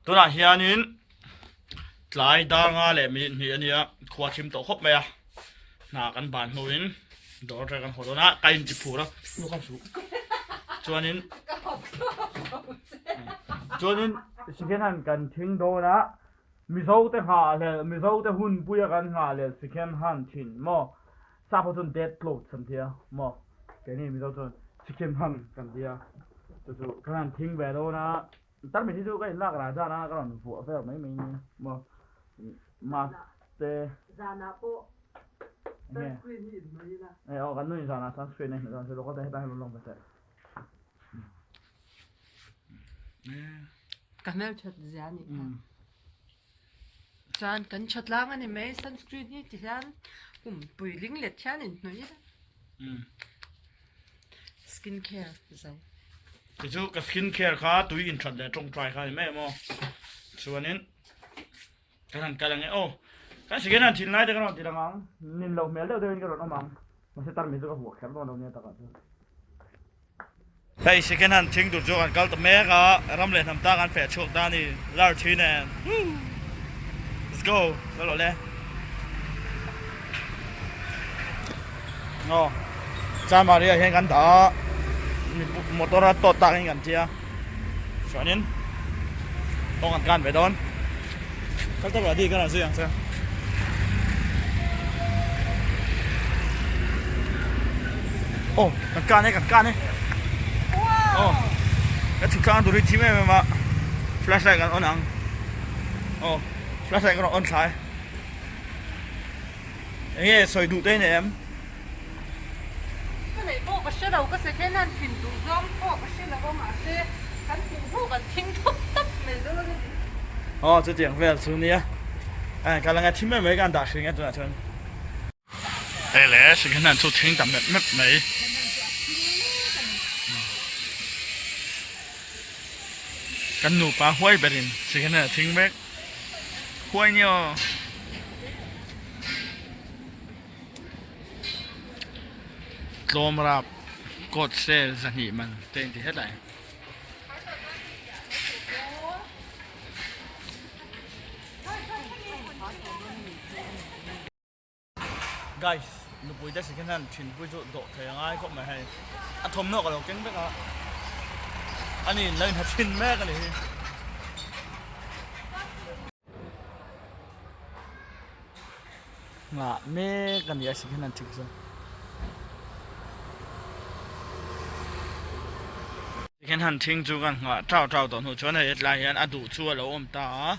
Tunah hianin tlai dar nga leh minute hnih a nia, khua thim tawh khawp mai a, hna kan ban hnuin dawr atanga kan haw dawn a, ka inti phur a, chuanin chuanin second hand kan thing dawn a, Mizo te nghahhlelh, Mizo te hunpuia kan nghahhlelh second hand thin maw? Sap ho chuan dead clothes an tia maw? Keini Mizo chuan second hand kan tia. Chu chu kan han thing ve dawn a, tarmit hi chu ka inlak rah zan a ka rawn vuah vel mai mai nia maw? Mask te. Zanah pawh sunscreen hi inhnawih ila. E aw kan nuin zanah sunscreen a inhnawih dawn chu lawk a hetah hian rawn lawng ve teh. Ka hmelthat zia a nih kha. Chuan kan tha tlang a ni mai sunscreen hi ti hian kum puiling let hian in hnawih ila. Skin care zo. Kei chu ka skin care kha tui inthat leh tawngtai kha a ni mai em aw. Chuanin Kan han kal ang e aw. Kan second hand thin lai te ka rawn ti lang ang. Nin loh hmel deuh deuhin ka rawn awm ang. Mahse tarmit chu ka huah kher dawn lo nia takah chuan. Hei second hand thing tur chu kan kal ta mek a, ram leh hnam ta kan feh chhuak ta a ni. Lar thin em. Let's go. Kal rawh le. Aw. Chanmari ah hian kan dah a, motor a tawt tak in kan tia. Chuanin kawng an kan ve dawn. Kal ta rawh di ka rawn zui ang che. Aw kan kan e kan kan e. Aw ka chhuk tlang tur hi thim em em a flashlight kan on ang. Aw flashlight ka rawn on thlai. Enge sawi duh te nei em? Ka neih pawh ka hre lo, ka second hand thin duh zawng pawh ka hre lo a mahse kan hmuh hmuh kan thing thawp tawp mai dawn a ni. Aw chutiang vel chu nia, ka la ngaithim em mai ka han dah hring e tunah chuan. Hei le second hand chu thing ta mep mep mai. Kan nupa huai berin second hand a thing mek. Huai nia aw. Tlawm rap coat sale zahnih man te inti hetlai. Guys, nupui te second hand thinpui chu dawh thei a ngai khawp mai hei. A thawmhnaw ka lo keng vek a, ani in lo inha chhin mek a ni hi. Nghah mek a ni a second hand thik chu. Second hand thing chu kan nghah tau tau tawh hnu chuan hei hetlai hian a duh chu a lo awm ta a,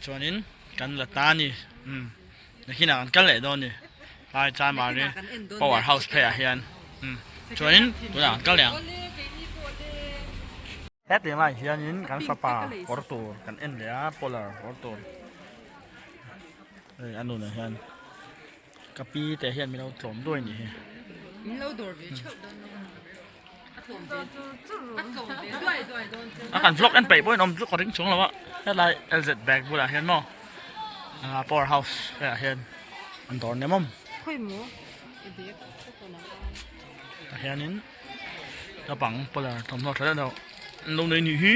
chuanin kan la ta a ni. Umm. Nakinah kan kal leh dawn ni. Tlai Chanmari power house pheiah hian chuanin tunah kan kal leh ang. Hetiang lai hianin kan fapa kawr tur kan en leh a polar kawr tur hei a nunah hian ka pi te hian min lo tlawm duai ni hi. Min lo dawr ve theuh dawn lo a tlawm ve a tlawm ve duai duai dawn chu. A kan vlog en peih pawhin awm chu ka ring chung lo a helai LZ bag bulah hian maw power house velah hian an dawr nem awm. Khawi maw i bag ka tawn ang a. Tah hianin naupang polar thawmhnaw tha deuh deuh an lo nei nih hi.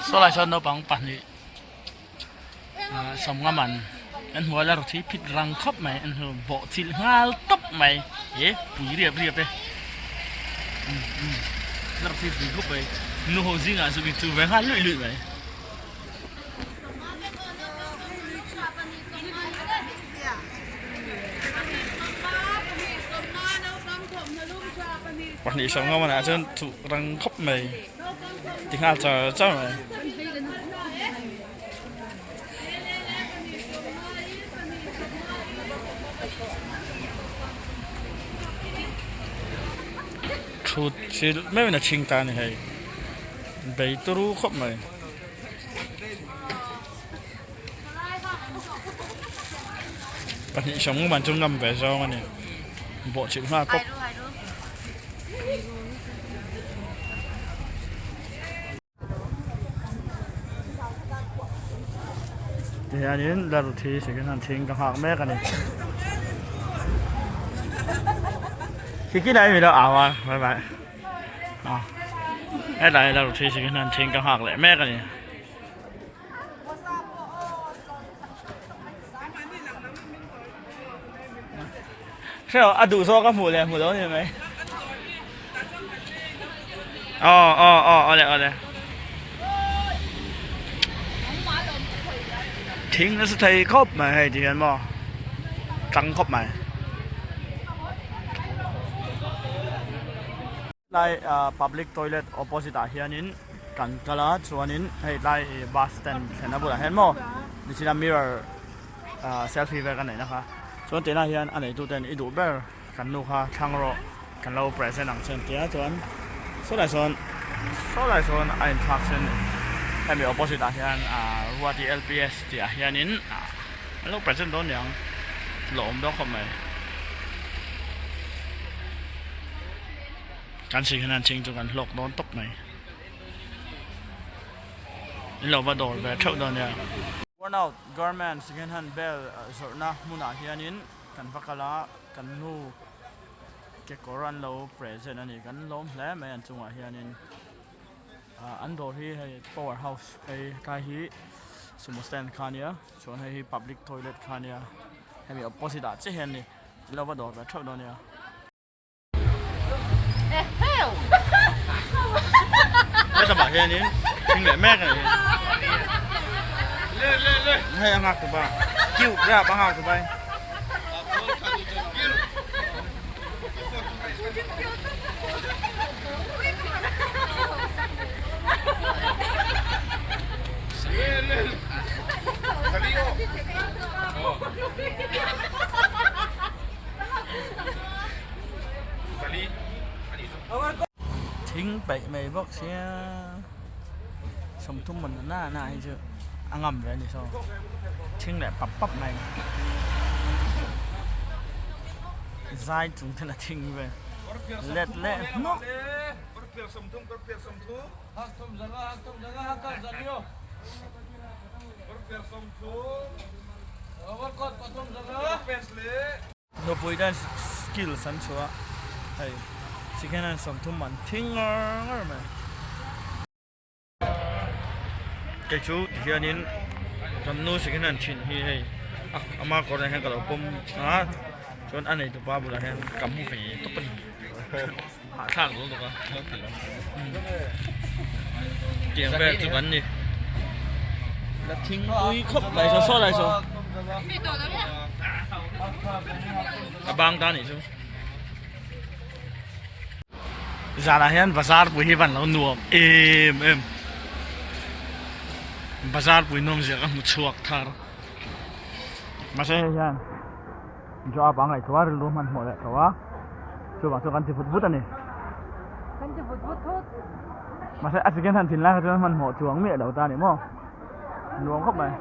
Saw lai sawn naupang pahnih sawmnga man an hmuh a la rawt hi phit rang khawp mai an hmu bawh chilh nghal tawp mai he pui riap riap e la rawt hi pui khawp mai nu ho zingah chu chu ve nghal luih luih mai. Pahnih sawmnga manah chuan chuh rang khawp mai. Ti nghal char char mai. Thut thil meuhin a chhing ta a ni hei. Bei turu khawp mai. Pahnih sawm man chu ngam ve zawng a ni. Bawhchilh nghal pawp. Tihianin Laruthi second hand thing ka nghak mek a ni. Khi khi lai mi lo au a, bye bye. Helai la ru thi si hian thing ka nghak leh mek a ni. Hrelo a duh zawk a hmuh leh hmuh lo ni mai. Aw aw aw awle awle. Thing nasa thei khawp mai hei ti hian maw tang khawp mai. Lai public toilet opposite ah hianin kan kal a chuanin hei tlai bus stand thlenna bulah hian maw nichina mirror selfie vel ka neihna kha chuan tunah hian a neitu ten i duh ber kan nu kha thlang rawh kan lo present ang che an ti a chuan sawlai sawn sawlai sawn a inthlak sen hemi opposite ah hian Ruati L_P_S tih ah hianin an lo present dawn niang lawm dawn khawp mai. Kan si hian an ching chu kan hlawk dawn tawp mai. In lo va dawr ve theuh dawn nia. Worn out garment second hand bel zawrhna hmunah hianin kan va kal a, kan nu kekawr an lo present a ni. Kan lawm hle mai an chungah hianin. An dawr hi hei power house hei tlai hi sumo stand kha ania chuan hei hi public toilet kha ania hemi opposite ah chiah hian a ni. In lo va dawr ve theuh dawn nia. Helamah hianin thing leh mek a ni. Hei a nghak tu ba. Kiu grab a nghak tu bai. Thing peih mai bawk sia 30 man na na hi chu a ngam ve a ni saw thing leh pap pap mai zai chung ten a thing ve let leh hnawk. Nupui ten skills an chhuah a, hei sikhen an 30 an thing ngar ngar mai. Kei chu ti hianin kan nu sikhen an thin hi hei ama kawr ah hian ka lo pawm a chuan a neitupa bulah hian ka hmu ve tawp a ni hahthlak dawn bawk a tiang vel chu kan ni la thing pui khawp mai saw saw lai saw. A bang ta nih chu. Zanah hian bazar pui hi van lo nuam em em. Bazar pui nuam zia ka hmu chhuak thar. Mahse hei hian job a ngaihtuah a rilru hmanhmawh leh tho a chuvang chu kan ti vut vut a ni. Kan ti vut vut thut. Mahse a second hand thin lai kha chuan hmanhmawh chuang miah lo ta a ni maw. Nuam khawp mai.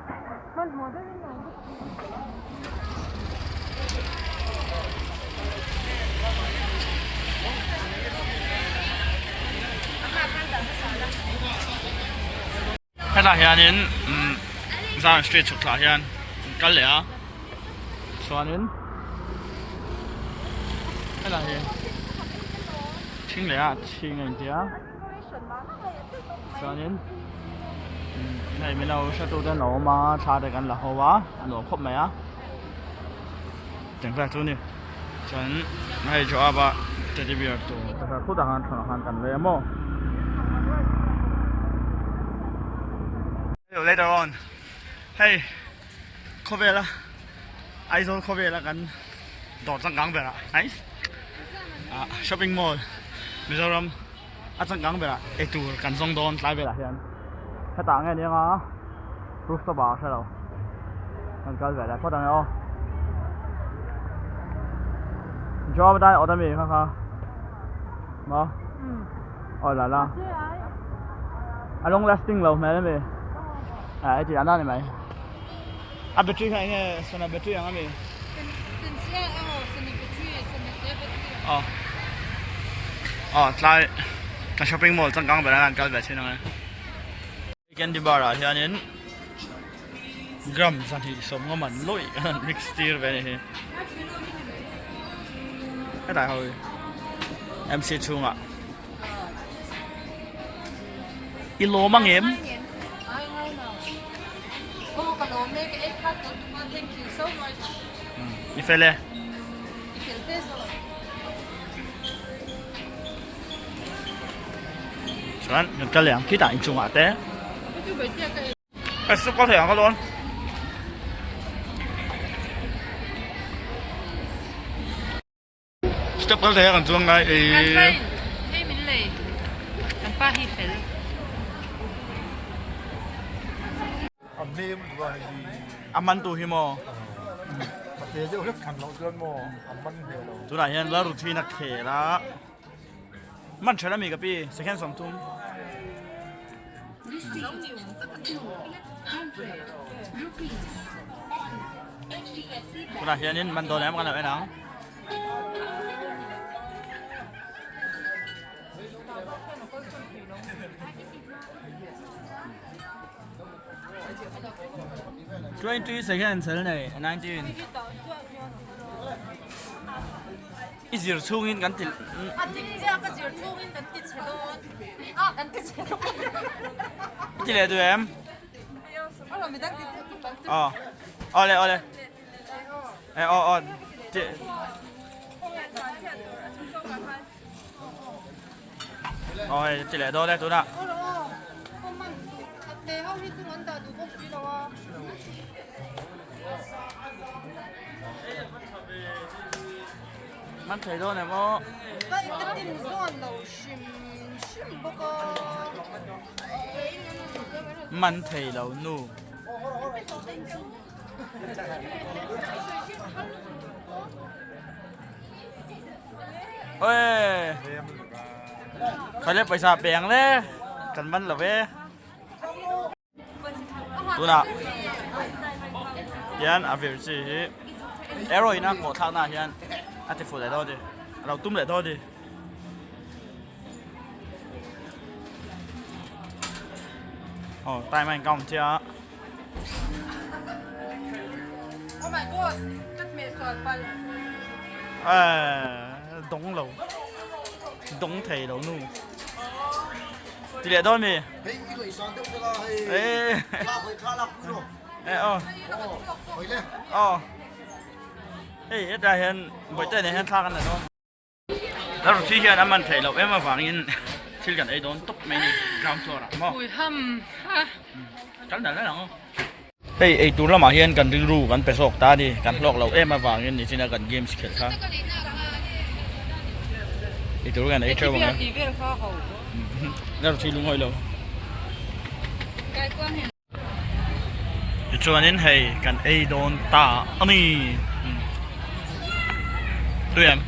Hmanhmawh deuhin nuam khawp mai. Hetah hianin Zion Street chhuk thlah hian an kal leh a chuanin hetah hi thing leh a chhing a inti a. Chuanin hei min lo hre tu te an lo awm a thla te kan la ho a a nuam khawp mai a eng vel chu a ni chuan hei Joab a teddy bear tur khutah khan thlanah khan kan lei a maw later on hei khawvela Aizawl khawvela kan dawr changkang berah nice ah shopping mall Mizoram. A changkang berah eitur kan zawng dawn tlai velah hian hetah nge ni anga rooftop ah ka hre lo kan kal ve leh phawt ang e aw job atan awt ami kha kha maw aw la la a long lasting lo hmel ami ah heti an ani mai a battery kha enge sana battery ang ami aw aw tlai ka shopping mall changkang berah hian kal ve thin ang e candy bar ah hianin gram 250 man lawih kan han mix tir ve a ni hi hetlai ho hi M C chhungah. I lawm ang em? I fel e. Chuan kan kal leh ang khitah inchungah te. Ka suk kal thei ang ka dawn. Step kal thei a kan chuang ngai ei. Kan pa in hei min lei. Kan pa hi fel. A hmel duh a hei hi. A man tu hi maw? A te deuh hlek thlan loh chuan maw a man hmel lo. Tunah hian Lalruthin a khel a. Man tha lami ka pi second 30. Tunah hianin man dawn em kan lo en ang. 20 seconds al nei 19. I zir chhungin kan ti. A dik chiah ka zir chhungin kan ti chhe dawn. A kan ti chhe dawn. I ti leh duh em? Aw. Awle awle. E aw aw. Ti. Aw hei ti leh dawn e tunah. Man thei dawn em aw. Ka ka tin zawn lo hrim hrim bawk a. Man thei lo nu. Oi. Khaile paisa peng le kan man lo ve. Tunah hian a vir chi hi arrow in a kawh thlak naah hian a ti fuh leh dawn a ni a lo tum leh dawn a ni. Aw time a in count chiah a. Oh my god ka hmeh sual palh. Eee dawng lo dawng thei lo nu. Ti leh dawn mi? Hei i ngaihsan deuh vel a hei. Thla hawi thla lak pui rawh. E aw. Hawi le. Aw. Hei hetah hian bawihte nen hian thla kan la dawn. Darruthi hian a man theih loh em avangin thil kan ei dawn tawp mai ni ground floor ah maw. Pui ham ha. Kal dan ang aw. Hei eitur lamah hian kan rilru kan pe zawk ta a ni, kan hlawk loh em avangin nichina kan games khelh kha eitur kan ei theuh ang e. Darthi lungawi lo. Tichuanin hei kan ei dawn ta a ni. Tui em?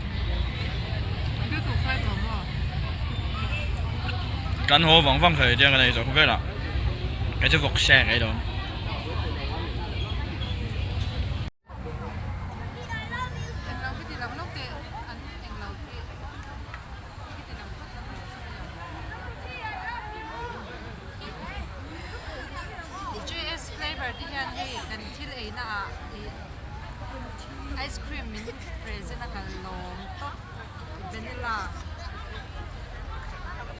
Kan haw vang vang thei tiang kan ei zawk velah kei chu vawk seng ei dawn. JS flavor te hian hei kan thil eina ah ih ice cream min present a kal lawm tawp vanilla.